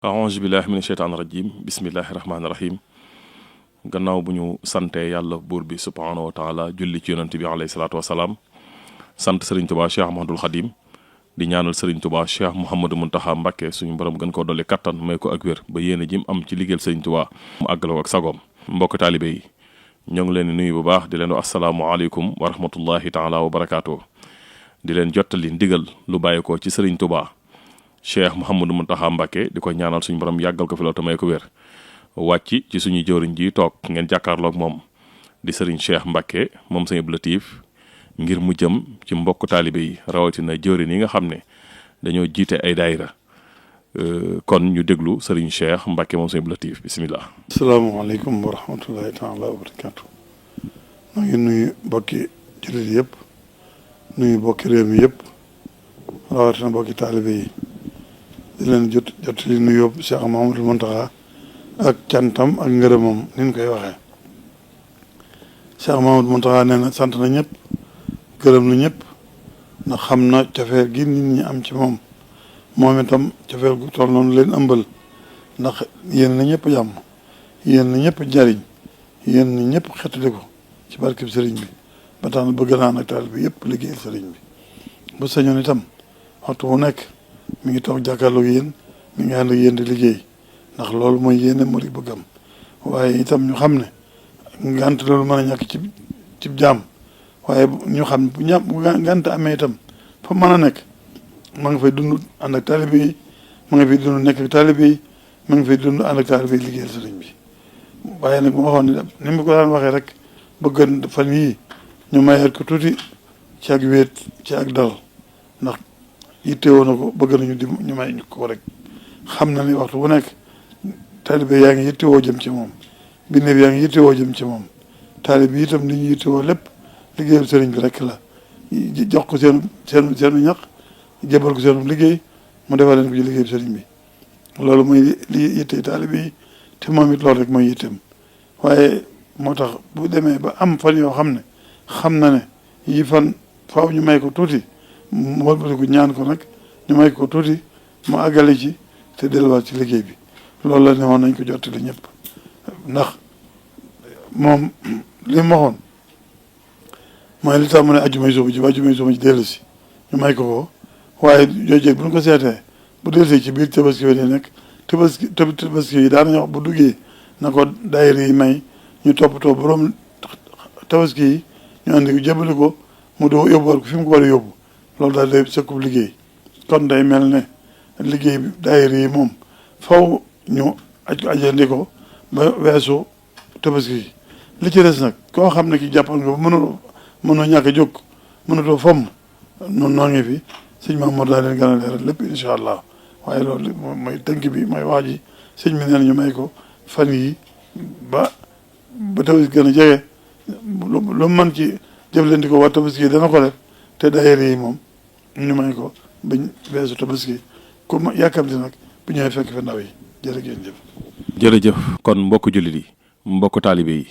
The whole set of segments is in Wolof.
aouzu billahi mina sheytaani rajim bismillahi rahmaani rahim gannaaw bu ñu santee yàlla buur bi subhaanahu wa taala julli ci yonent bi alayhi salaatu wasalaam sant sëriñ tubaa cheikh ahmadul xadim di ñaanal sëriñ tubaa cheikh mouhamadou muntaxa mbàkke suñu borom gën koo dolli kattan may ko ak wér ba yéene jim am ci liggéeyal sëriñ tubaa mu àggale ko ak sagoom mbokk taalibe yi ñoo ngi leen di nuyu bu baax di leen wax asalaamualeykum wa rahmatullahi taala wa barakaatu di leen jottali ndigal lu bàyyi ko ci sëriñ tubaa cheikh mouhamadou muntaxa mbàkke di ko ñaanal suñu borom yàggal ko fi loolu te may ko wér wàcc ci suñu jëwriñ ji toog ngeen jàkkaarloog moom di sëriñ cheikh mbàkke moom sëñ Abdou Latif ngir mu jëm ci mbokk taalibe yi rawatina jëwriñ yi nga xam ne dañoo jiite ay daayira kon ñu déglu sëriñ cheikh mbàkke moom sëñ Abdou Latif bisimilah. asalaamaaleykum wa rahmatullahi taala wa barakaatu. maa ngi nuyu mbokki jullit yëpp nuyu mbokki réew mi yëpp rawatina mbokki taalibe yi di leen jot li nuyoo Cheikh Mouhamadou Mountakha ak cantam ak ngërëmam ni ñu koy waxee Cheikh Mouhamadou Mountakha nee na sant na ñëpp gërëm na ñëpp ndax xam na cofeel gi nit ñi am ci moom moom itam cofeel gu toll noonu leen ëmbal ndax yéen na ñëpp jàmm yéen na ñëpp jariñ yéen na ñëpp xettali ko ci barkeb sëriñ bi ba tax na bëgg naa nag taal bi yëpp liggéeyal sëriñ bi bu sañoon itam waxtu bu nekk mi ngi toog jàkkaarloog yéen mi ngi ànd ak yéen di liggéey ndax loolu mooy yéene murid bëggam waaye itam ñu xam ne ngànt loolu mën a ñàkk ci jaam waaye ñu xam ne bu ngànt amee itam fa mën a nekk ma nga fay dund ànd ak taalibe yi ma nga fay dund nekk ak taalibe yi ma nga fay dund ànd ak taalibe yi liggéeyal sëriñ bi waaye nag bu ma waxoon ni ma ko daan waxee rek bëgg fan yii ñu mayaat ko tuuti ci ak wéet ci ak dal ndax yittewoo na ko bëgg nañu di ñu may ñu ko rek xam na ni waxtu bu nekk taalibe yaa ngi yittewoo jëm ci moom bindeef yaa ngi yittewoo jëm ci moom taalibe yi itam li ñu yittewoo lépp liggéeyal sëriñ bi rek la jox ko seenu ñaq jébal ko seenu liggéey mu defal leen ko ci liggéeyal sëriñ bi loolu mooy li yittee taalibe yi te moom it loolu rek mooy yitteem waaye moo tax bu demee ba am fan yoo xam ne xam na ne yi fan faaw ñu may ko tuuti mu walbatiku ñaan ko nag ñu may ko tuuti mu àggale ci te delluwaat ci liggéey bi loolu la ne woon nañ ko jottali ñëpp ndax moom li mu waxoon mooy li tax mu ne ajjumay suba ci dellu si ñu may ko waaye jooju bu ñu ko seetee bu dellusee ci biir tabaski bi nekk tabaski yi daanañu wax bu duggee na ko daayira yi may ñu toppatoo borom tabaski yi ñu andi ko jébali ko mu doo yóbbuwaat ko fi mu ko war a yóbbu loolu daal day sëkkub liggéey kon day mel ne liggéey bi daayira yi moom faw ñu ajandi ko ba weesu tabaski yi li ci des nag koo xam ne ki jàppal nga ba mënoo ñàkk a jóg mënatoo fomm noonu noo ngi fi sëñ Mamour daa leen gën a leeral lépp incha allah waaye loolu mooy tënk bi mooy wax ji sëñ bi nee na ñu may ko fan yi ba tabaski gën a jege lu mën ci jëflante ko waa tabaski yi dana ko def te daayira yi moom ñu may ko bañ weesu tabaski ku ma yàkkamti nag bu ñëwee fekk fa ndaw yi jërëjëf kon mbokk jullit yi mbokk taalibe yi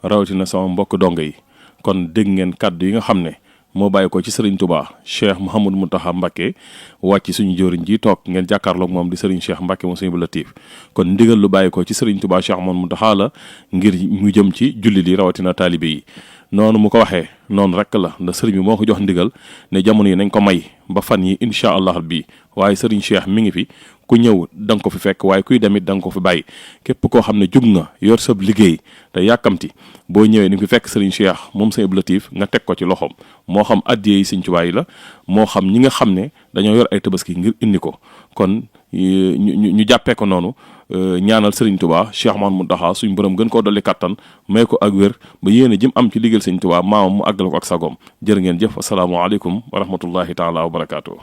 rawatina sama mbokk donga yi kon dégg ngeen kàddu yi nga xam ne moo bàyyi ko ci sëriñ Touba cheikh Mouhamadou Mountakha Mbacké wàcc suñu jëwriñ ji toog ngeen jàkkaarloog moom di sëriñ cheikh Mbacké moom sëriñ Abdou Latif kon ndigal lu bàyyi ko ci sëriñ Touba cheikh Mouhamadou Mountakha la ngir mu jëm ci jullit yi rawatina taalibe yi noonu mu ko waxee noonu rek la ndax sëriñ bi moo ko jox ndigal ne jamono yi nañ ko may ba fan yi incha allah bi waaye sëriñ cheikh mi ngi fi ku ñëw da nga ko fi fekk waaye kuy demit da nga ko fi bàyyi képp koo xam ne jug nga yor sab liggéey te yàkkamti boo ñëwee ni nga fi fekk sëriñ cheikh moom sëñ Abdou Latif nga teg ko ci loxoom moo xam addiyee yi sëñ Tuubaa yi la moo xam ñi nga xam ne dañoo yor ay tabaski ngir indi ko kon ñu jàppee ko noonu ñaanal sëriñ Touba cheikh Mouhamadou Mountakha suñ borom gën koo dolli kattan may ko ak wér ba yéene jëm am ci liggéeyal sëñ Touba maamam mu àggal ko ak sagoom jërë ngeen jëf asalaamaaleykum wa rahmatullahi taala wa barakaatu.